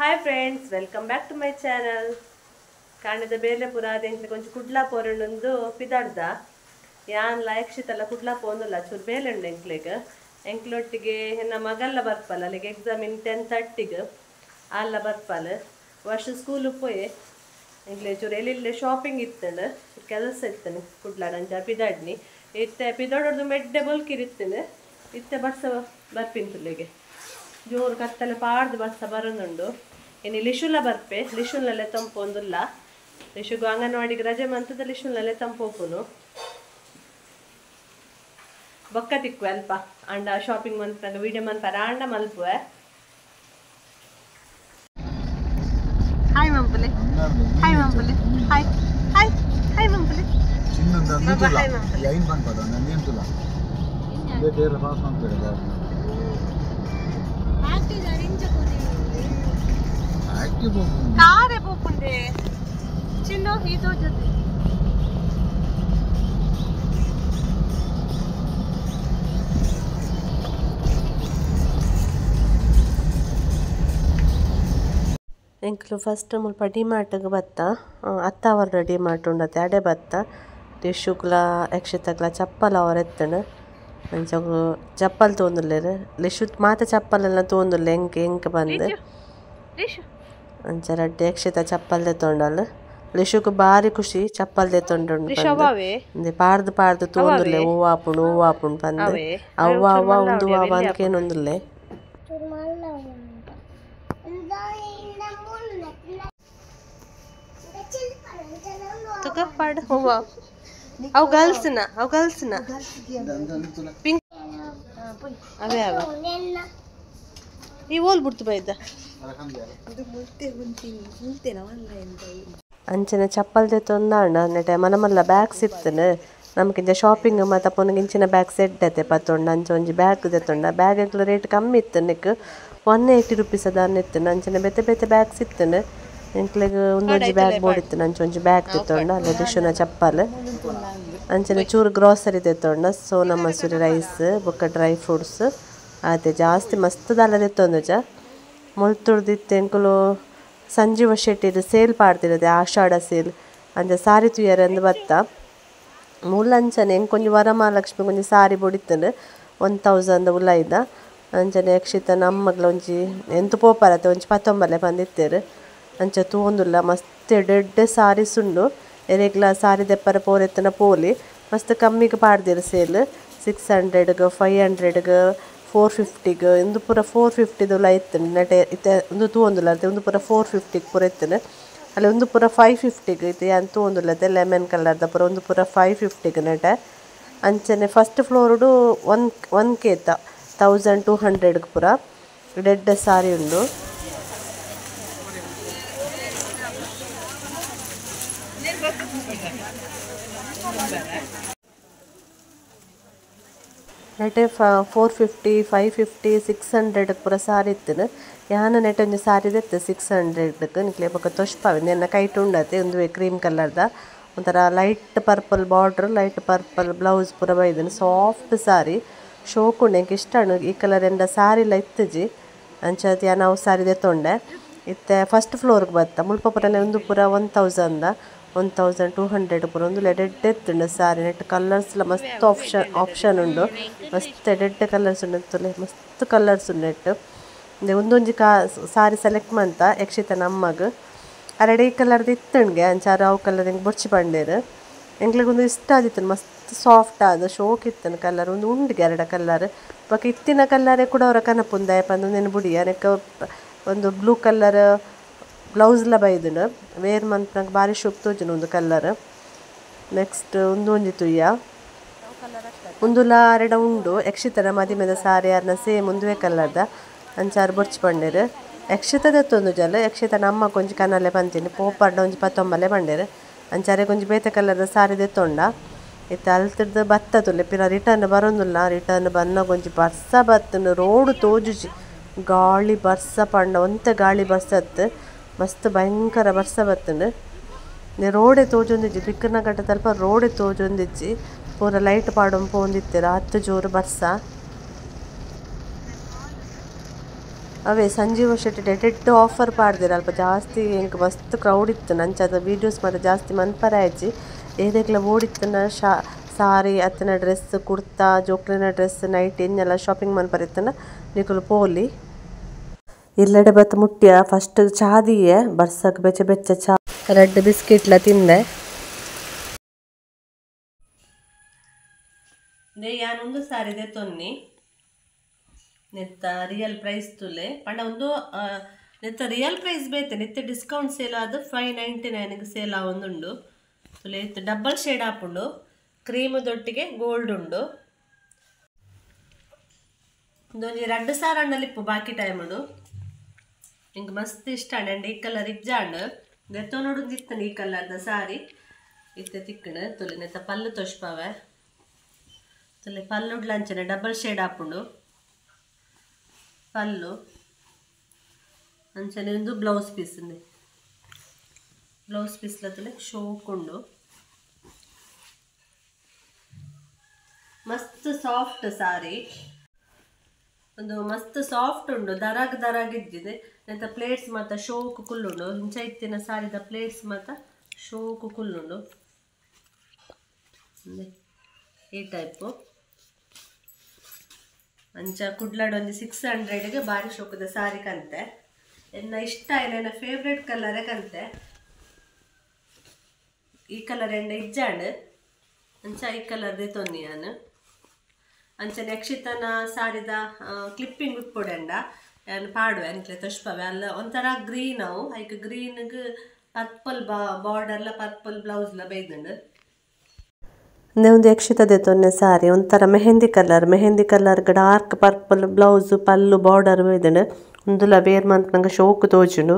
Hi friends, welcome back to my channel. ಕಾಣದ ಬೇಲೆ ಪುರ ಎಂಕ್ಲೆ ಕೊಂಚ ಕುಡ್ಲಾ ಪೋರಣೊಂದು ಪಿದಾಡ್ದ ಯಾನ್ ಲಯಕ್ಷಿತಲ್ಲ ಕುಡ್ಲಾ ಪೋಂದುಲ್ಲ ಚೂರು ಬೇಲೆ ಉಂಡು ಎಂಕ್ಲೆಗ್ ಎಂಕ್ಲೊಟ್ಟಿಗೆ ಎನ್ನ ಮಗಲ್ಲ ಬರ್ಪಲ್ಲ ಅಲ್ಲಿಗೆ ಎಕ್ಸಾಮ್ ಇನ್ 10:30 ಅಲ್ಲ ಬರ್ಪಲ್ಲ ವರ್ಷ ಸ್ಕೂಲು ಪೋಯೆ ಎಂಕ್ಲೆ ಚೂರು ಎಲ್ಲೆಲ್ಲ ಶಾಪಿಂಗ್ ಇತ್ತಂಡು ಕೆಲಸ ಇತ್ತನು ಕುಡ್ಲಾಡ ಅಂಚ ಪಿದಾಡ್ನಿ ಇತ್ತೆ ಪಿದಾಡೋದು ಮೆಡ್ಡೆ ಬೊಲ್ಕಿರಿತ್ತನು ಇತ್ತೆ ಬರ್ಸ ಬರ್ಪಿಂತುಲ್ಲಿಗೆ ಜೋರು ಕತ್ತಲೆ ಪಾಡ್ದು ಬರ್ಸ ಬರೋನುಂಡು ಇನ್ನು ಲಿಶುಲ ಬರ್ಪೆ ಲಿಶುನಲ್ಲೇ ತಂಪು ಒಂದುಲ್ಲ ಲಿಶುಗು ಅಂಗನವಾಡಿಗೆ ರಜೆ ಮಂತದ ಲಿಶುನಲ್ಲೇ ತಂಪು ಹೋಪುನು ಬೊಕ್ಕ ತಿಕ್ಕು ಅಲ್ಪ ಅಂಡ ಶಾಪಿಂಗ್ ಮಂತ್ನಾಗ ವೀಡಿಯೋ ಮನ್ಪಾರ ಅಂಡ ಮಲ್ಪುವೆ. ಹಾಯ್ ಮಂಪುಲೆ, ಹಾಯ್ ಮಂಪುಲೆ, hi hi hi ಮಂಪುಲೆ. ಕಾರೆ ಪೋಪುಂಡೆ ಚಿನ್ನು ಇದು ಜೊತೆ ಎಂಕ್ಲು ಫಸ್ಟ್ ಮುಲ್ಪ ಡಿಮಾರ್ಟ್ಗೆ ಬತ್ತ ಅತ್ತಾವರ ಡಿಮಾರ್ಟ್ ಉಂಡತೆ ಅಡೆ ಬತ್ತ ಟಿಶುಗ್ಲ ಯಕ್ಷಿತಗ್ಲ ಚಪ್ಪಲ್ ಅವರ ಎತ್ತಣ ಅಂಚ ಚಪ್ಪಲ್ ತೋಂದುಲ್ಲೇರು ಲಿಶು ಮಾತ ಚಪ್ಪಲೆಲ್ಲ ತೋಂದುಲ್ಲೆ ಎಂಕ್ ಎಂಕ್ ಬಂದು ಅಂಚ ರಡ್ಡೆ ಯಕ್ಷಿತ ಚಪ್ಪಲ್ ದೆತ್ತೊಂಡಲ್ ಲಿಶುಗ್ ಬಾರಿ ಖುಷಿ ಚಪ್ಪಲ್ ದೆತ್ತೊಂಡು ಪಾಡ್ದು ಪಾಡ್ದು ತೋಂದುಲ್ಲೆ ಹೂವು ಆಪುಂಡು ಹೂವು ಆಪುಂಡು ಪಂದ್ ಅವ್ವ ಅವ್ವ ಉಂದು ಅವ್ವ ಅಂದ್ಕೇನೊಂದುಲ್ಲೆ. ತುಕಪ್ಪಾಡು ಹೂವ ಅವು ಗರ್ಲ್ಸ್ನ ಅವು ಗರ್ಲ್ಸ್ನ ಪಿಂಕ್ ಅವೇ ಅವ ಈ ಓಲ್ ಬಿಡ್ತು ಬೈದ ಅಂಚನೆ ಚಪ್ಪಲ್ ದೆತ್ತೊಂದಾಂಡ ನೆಟೆ ಮನಮಲ್ಲ ಬ್ಯಾಗ್ಸ್ ಇತ್ತನು ನಮಕಿಂಚ ಶಾಪಿಂಗ್ ಮಾತ ಪೊನಗೆ ಇಂಚಿನ ಬ್ಯಾಗ್ ಸೆಟ್ ಅತೆ ಪತ್ತೊಂಡ ಅಂಚ ಒಂಜಿ ಬ್ಯಾಗ್ ದೆತ್ತೊಂಡ ಬ್ಯಾಗ್ ರೇಟ್ ಕಮ್ಮಿ ಇತ್ತು ನೆಕ್ 180 ರುಪೀಸ್ ಅದಾನ ಇತ್ತನು ಅಂಚನೆ ಬೇತೆ ಬೇತೆ ಬ್ಯಾಗ್ಸ್ ಇತ್ತನು ಎಂಕ್ಲೆಗ್ ಒಂದೊಂಜಿ ಬ್ಯಾಗ್ ಬೋಡಿತ್ತು ಅಂಚ ಒಂಜಿ ಬ್ಯಾಗ್ ದೆತ್ತೊಂಡ ಅಲ್ಲ ಡಿಶುನ ಚಪ್ಪಲ್ ಅಂಚನೆ ಚೂರು ಗ್ರೋಸರಿ ದೆತ್ತೊಂಡ ಸೋನಾ ಮಸೂರಿ ರೈಸ್ ಬೊಕ್ಕ ಡ್ರೈ ಫ್ರೂಟ್ಸ್ ಆತೆ ಜಾಸ್ತಿ ಮಸ್ತ್ ದಾಲ ದೆತ್ತೊಂದುಜ ಮೊಲ್ತುರ್ದಿತ್ತು ಎಂಕುಲು ಸಂಜೀವ ಶೆಟ್ಟಿದು ಸೇಲ್ ಪಾಡ್ದಿರದೆ ಆಷಾಢ ಸೇಲ್ ಅಂಚ ಸಾರಿ ತುಯರೆ ಅಂದ್ ಬತ್ತ ಮೂಲಂಚನೆ ಎಂಕ್ ಒಂಜಿ ವರಮಹಾಲಕ್ಷ್ಮಿ ಒಂಜಿ ಸಾರಿ ಬೊಡಿತ್ತುಂಡು 1000 ಉಲೈದ ಅಂಚನೆ ಯಕ್ಷಿತ ನಮ್ಮಗ್ಲ ಒಂಜಿ ಎಂತು ಪೋಪರತೆ ಒಂಜಿ ಪತ್ತೊಂಬಲೆ ಪಂದಿತ್ತೇರು ಅಂಚ ತೂವೊಂದುಲ್ಲ ಮಸ್ತ್ ಎಡ್ಡೆ ಸಾರೀಸ್ ಉಂಡು ಎರೆಗ್ಲ ಸಾರಿ ದೆಪ್ಪರ ಪೋರೆತ್ತನ ಪೋಲಿ ಮಸ್ತ್ ಕಮ್ಮಿಗ್ ಪಾಡ್ದಿರು ಸೇಲ್ 600 500 450 ಇಂದು ಪೂರ 450 ದುಲ ಇತ್ತುಂಡು ನೆಟೆ ಇತ್ತೆ ಉಂದು ತೂವೊಂದುಲ್ಲ ಉಂದು ಪೂರ 450 ಪೂರ ಇತ್ತುಂಡು ಅಲ್ಲಿ ಒಂದು ಪೂರ 550 ಇತ್ತೆ ಯಾನ್ ತೂವೊಂದುಲ್ಲತೆ ಲೆಮನ್ ಕಲರ್ದ ಪೂರ ಒಂದು ಪೂರ 550 ನೆಟೆ ಅಂಚನೆ ಫಸ್ಟ್ ಫ್ಲೋರುಡು ಒನ್ ಕೇತ 1200 ಪೂರ ರೆಡ್ ಸಾರಿ ಉಂಡು. ನೆಟೆ 450 550 600 ಪೂರ ಸಾರಿ ಇತ್ತುಂಡು ಯಾನ ನೆಟೆ ಒಂಜಿ ಸಾರಿ ದೆತ್ತು 600 ನಿಕ್ಲೆ ಬೊಕ್ಕ ತೊಷ್ಪಾವೆ ಎನ್ನ ಕೈಟ್ ಉಂಡತೆ ಉಂದುವೆ ಕ್ರೀಮ್ ಕಲರ್ದ ಒಂಥರ light purple border light purple blouse ಪೂರ ಬೈದನು ಸಾಫ್ಟ್ ಸಾರಿ ಶೋಕುಂಡು ಎಂಕ್ ಇಷ್ಟ ಈ ಕಲರ್ ಎಂಡ ಸಾರಿಲ ಇತ್ತುಜಿ ಅಂಚ ಯಾನ್ ಅವು ಸಾರಿ ದೆತ್ತೊಂಡೆ ಇತ್ತೆ ಫಸ್ಟ್ ಫ್ಲೋರ್ಗೆ ಬತ್ತ ಮುಲ್ಪ ಪೂರನೆ ಉಂದು ಪೂರ 1000 1200 ಪೂರ ಒಂದು ಎಡೆಡ್ಡೆ ಇತ್ತುಂಡು ಸಾರಿ ನೆಟ್ ಕಲರ್ಸ್ ಮಸ್ತ್ ಆಪ್ಷನ್ ಉಂಡು ಮಸ್ತ್ ಎಡೆಡ್ಡೆ ಕಲರ್ಸ್ ಉಂಡು ತುಲೆ ಮಸ್ತ್ ಕಲರ್ಸ್ ಉಂಡು ನೆಟ್ ಒಂದೊಂಜಿ ಸಾರಿ ಸೆಲೆಕ್ಟ್ ಮಂತ ಯಕ್ಷಿತ ನಮ್ಮಗ್ ಅರೆಡೆ ಈ ಕಲರ್ದು ಇತ್ತುಂಡ್ಗೆ ಅಂಚ ಅವು ಕಲರ್ ಎಂಕ್ ಬೊರ್ಚಿ ಪಂಡೇರು ಎಂಕ್ಲೆಗ್ ಒಂದು ಇಷ್ಟ ಆದಿತ್ತು ಮಸ್ತ್ ಸಾಫ್ಟ್ ಆದ ಶೋಕ್ ಇತ್ತನು ಕಲರ್ ಒಂದು ಉಂಡ್ಗೆ ಎರಡ ಕಲರ್ ಬೊಕ್ಕ ಇತ್ತಿನ ಕಲರೇ ಕೂಡ ಅವರ ಕನಪುಂದಾಯ ಪಂದ್ ನೆನ್ ಬುಡಿ ಅನೆಕ್ ಒಂದು ಬ್ಲೂ ಕಲರ್ ಬ್ಲೌಸ್ಲ ಬೈದುಂಡು ವೇರ್ ಮನ್ಪುನಗ ಬಾರಿ ಶೋಕ್ ತೋಜುಂಡು ಒಂದು ಕಲರ್. ನೆಕ್ಸ್ಟ್ ಉಂದು ಒಂಜಿ ತುಯ್ಯ ಉಂದುಲ ಅರೆಡ ಉಂಡು ಯಕ್ಷಿತನ ಮದಿಮೆದ ಸಾರಿ ಅರ್ನ ಸೇಮ್ ಉಂದುವೆ ಕಲರ್ದ ಅಂಚಾರು ಬೊರ್ಚಿ ಪಂಡೇರು ಯಕ್ಷಿತ ದೆತ್ತೊಂದು ಜಲ ಯಕ್ಷಿತ ನಮ್ಮ ಕೊಂಚಿ ಕನಲೆ ಪಂತೀನಿ ಪೋಪರ್ಡ ಒಂಜಿ ಪತ್ತೊಂಬಲೆ ಪಂಡೇರು ಅಂಚಾರೆ ಕೊಂಚಿ ಬೇತೆ ಕಲರ್ದ ಸಾರಿ ದೆತ್ತೊಂಡ ಇತ್ತೆ ಅಲ್ತಿರ್ದು ಬತ್ತ ತುಲೆ ಪಿರ ರಿಟರ್ನ್ ಬರೋಂದುಲ್ಲ ರಿಟರ್ನ್ ಬನ್ನ ಕೊಂಚಿ ಬರ್ಸ ಬತ್ತುಂಡು ರೋಡ್ ತೋಜುಜಿ ಗಾಳಿ ಬರ್ಸ ಪಂಡ ಒಂತೆ ಗಾಳಿ ಬರ್ಸತ್ತು ಮಸ್ತ್ ಭಯಂಕರ ಬರ್ಸ ಬತ್ತುಂಡು ರೋಡೆ ತೋಜೊಂದಿಜ್ಜಿ ಬಿಕ್ಕರ್ನ ಗಟ್ಟ ತಲ್ಪ ರೋಡೆ ತೋಜೊಂದಿಜ್ಜಿ ಪೂರ ಲೈಟ್ ಪಾಡೊಂದು ಪೋಂದಿತ್ತೆರ್ ಆತ್ ಜೋರು ಬರ್ಸ. ಅವೇ ಸಂಜೀವ ಶೆಟ್ಟಿ ಎಡ್ಡೆಡ್ಡೆ ಆಫರ್ ಪಾಡ್ದಿರ ಅಲ್ಪ ಜಾಸ್ತಿ ಎಂಕ್ ಮಸ್ತ್ ಕ್ರೌಡ್ ಇತ್ತು ನಂಚದ ವೀಡಿಯೋಸ್ ಮಾತ ಜಾಸ್ತಿ ಮನ್ಪರೆ ಆಯ್ಜಿ ಏರೆಗ್ಲ ಓಡಿತ್ತುನ ಸಾರಿ ಅತ್ತನ ಡ್ರೆಸ್ ಕುರ್ತಾ ಜೋಕ್ಲೆನ ಡ್ರೆಸ್ ನೈಟ್ ಎಂಜಲ ಶಾಪಿಂಗ್ ಮನ್ಪರೆ ಇತ್ತುನ ನಿಕುಲು ಪೋಲಿ ಇಲ್ಲಡೆ ಬತ್ ಮುಟ್ಯ ಫಸ್ಟ್ ಚಾದಿಯೆ ಬರ್ಸಕ್ ಬೆಚ್ಚ ಬೆಚ್ಚ ಚಾ ರೆಡ್ ಬಿಸ್ಕಿಟ್ಲ ತಿಂದೆ ಯಾನೊಂದು ಸಾರಿ ದೆತೊನ್ನಿ ನೆತ್ತ ರಿಯಲ್ ಪ್ರೈಸ್ ತುಲೆ ಪಂಡ ಒಂದು ನೆತ್ತ ರಿಯಲ್ ಪ್ರೈಸ್ ಬೇತೆ ನೆತ್ತ ಡಿಸ್ಕೌಂಟ್ ಸೇಲ್ ಆದ್ 599 ಗೆ ಸೇಲ್ ಆವೊಂದುಂಡು ತುಲೆ ಇತ್ತು ಡಬಲ್ ಶೇಡ್ ಆಪುಂಡು ಕ್ರೀಮ್ ದೊಟ್ಟಿಗೆ ಗೋಲ್ಡ್ ಉಂಡು ಒಂದೊಂಜಿ ರಡ್ಡ್ ಸಾರ ಅಣ್ಣಲಿಪ್ಪು ಬಾಕಿ ಟೈಮ್ ಉಂಡು ಇಂಕ್ ಮಸ್ತ್ ಇಷ್ಟ ಅಂಡ್ ಈ ಕಲರ್ ಇಜ್ಜಾಂಡ್ ದೆತ್ತೊನೊಡು ಇತ್ತುಂಡು ಈ ಕಲರ್ದ ಸಾರಿ ಇತ್ತೆ ತಿಕ್ಕುಂಡು ತುಲೆ ನೆತ್ತ ಪಲ್ಲು ತೋಷ್ಪಾವೆ ತುಲೆ ಪಲ್ಲುಡ್ಲ ಅಂಚನೆ ಡಬಲ್ ಶೇಡ್ ಆಪುಂಡು ಪಲ್ಲು ಅಂಚನೆ ಒಂದು ಬ್ಲೌಸ್ ಪೀಸ್ ಉಂದು ಬ್ಲೌಸ್ ಪೀಸ್ ಲತಲೆ ಶೋಕ್ ಉಂಡು ಮಸ್ತ್ ಸಾಫ್ಟ್ ಸಾರಿ ಒಂದು ಮಸ್ತ್ ಸಾಫ್ಟ್ ಉಂಡು ದರಾಗ್ ದರಾಗ್ ಇಜ್ಜಿದೆ ನೆತ್ತ ಪ್ಲೇಟ್ಸ್ ಮಾತ ಶೋಕ್ ಕುಲ್ಲುಂಡು ಇಂಚ ಇತ್ತಿನ ಸಾರಿದ ಪ್ಲೇಟ್ಸ್ ಮಾತ ಶೋಕ್ ಕುಲ್ಲುಂಡು ಈ ಟೈಪ್ ಅಂಚ ಕುಡ್ಲಾಡ್ ಒಂಜಿ 600 ಗೆ ಬಾರಿ ಶೋಕದ ಸಾರಿ ಕಂತೆ ಎನ್ನ ಇಷ್ಟ ಎನ್ನ ಫೇವರೇಟ್ ಕಲರ್ ಕಂತೆ ಈ ಕಲರ್ ಎಂಡ ಇಜ್ಜಾಂಡ್ ಅಂಚ ಈ ಕಲರ್ ದೆತೊನ್ನಿ ಯಾನ್ ಅಂಚ ಯಕ್ಷಿತನ ಸಾರಿದ ಕ್ಲಿಪ್ಪಿಂಗ್ ಉಪ್ಪೊಡೆಂಡ ಯಾನ್ ಪಾಡುವೆ ಅಂಕ್ಲೆ ತೋಷ್ಪವೆ ಅಲ್ಲ ಒಂಥರ ಗ್ರೀನ್ ಅವು ಐಕ್ ಗ್ರೀನ್ ಗ್ ಪರ್ಪಲ್ ಬಾರ್ಡರ್ ಲ ಪರ್ಪಲ್ ಬ್ಲೌಸ್ ಲ ಬೈದುಂಡು ಒಂದು ಯಕ್ಷಿತ ದೆತೊನ್ನೆ ಸಾರಿ ಒಂಥರ mehndi colour dark purple blouse pallu border ಬೈದುಂಡು ಉಂದುಲ ಬೇರ್ ಮನ್ಪುನಗ ಶೋಕು ತೋಜುಂಡು.